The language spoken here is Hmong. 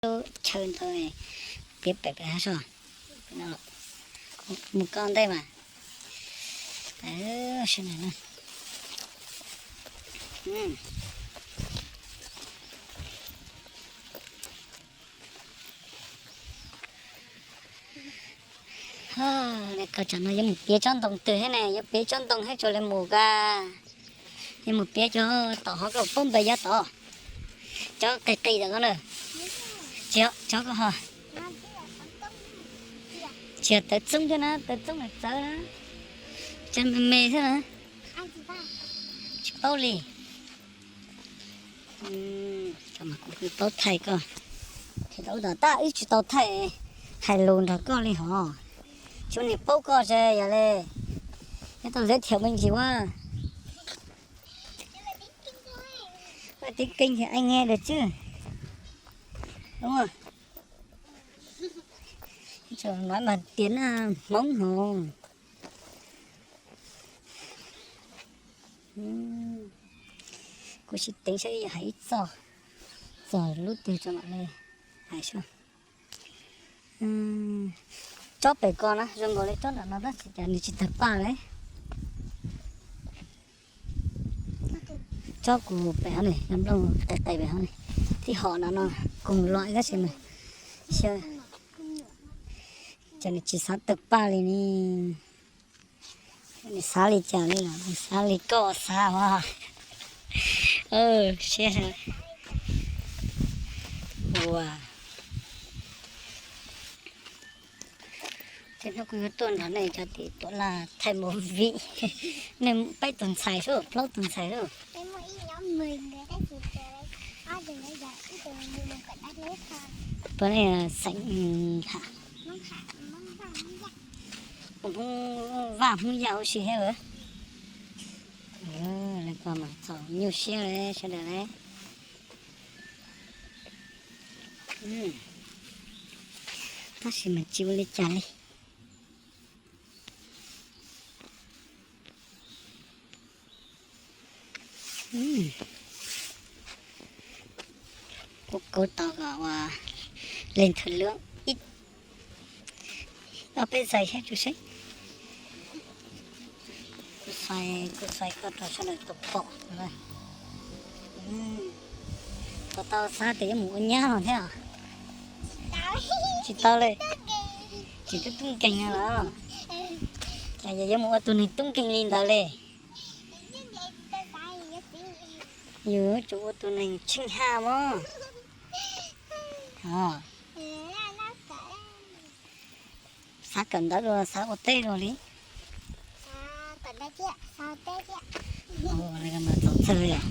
Chaw ntawd, piav pem pem hab so, mus koj ntej mas. Koj tsam no yuav mus piav tsob ntoo twg thiab ne, yuav piav tsob ntoo thiab tsuas le mus ka. Yuav mus piav cov tom hov koj paub npe yav tod, cov qis qis tom ko na. Tsis, cov ko ho, tsis yog tawv txoob thiab na, tawv txoob na txawv na, tseem me me xwb na. Tsis paub li. Kuv paub thaij koj, thaij tau tab wb tsis tau thaij, hais lus nrog koj li hos. Tsis muaj neeg paub koj ces yog le, nyob tau zeb thiam me ntsis ua. Ua tib keej thiab ai nghe được chứ. Đúng không? Nói bằng tiếng Hmoob hos. Kuv sim teev saib yog hais ib txog, txog lub twg tso mam li hais saib. Tsob pem ko na zoo nkaus li tsob nram no tab sis cas nws tsis tawg paj li. Tsob kuv pem hov ne, nplooj qis qis pem hov ne, tib hom no no koog los tab sis mas, cas nws tsis xav tawg paj li ne. Nws xav li cas li los nws xav li koj xav os. Siab ua. Tej hnub kuv yuav tuaj nrog nej cov tim Tuam Laj thaij movie. Nej peb tus ntxhais xwb, plaub tus ntxhais xwb. Puas nej xeem Hmoob Vaj Hmoob Yaj huv si thiab? Lawv ko mas txaus nyuaj siab li sawv daws li. Tab sis mas tsis ua li cas li. Kuv kauv tau kom ua leej twg lub ib ob peb zaug thiab tso seb. Kuv xaiv, kuv xaiv koj rau sawv daws tau pom. Puas tau xav tias yuav mus ua nyab no thiab? Tsis tau li. Tsis tub tub nkeeg no los? Cas yog yuav mus ua tus neeg tub nkeeg li ntawd li? Yus yuav tsum ua tus neeg tsheej haj mog. Xav kawm ntawv los xav ua teb los li? Txaus txhawj yom.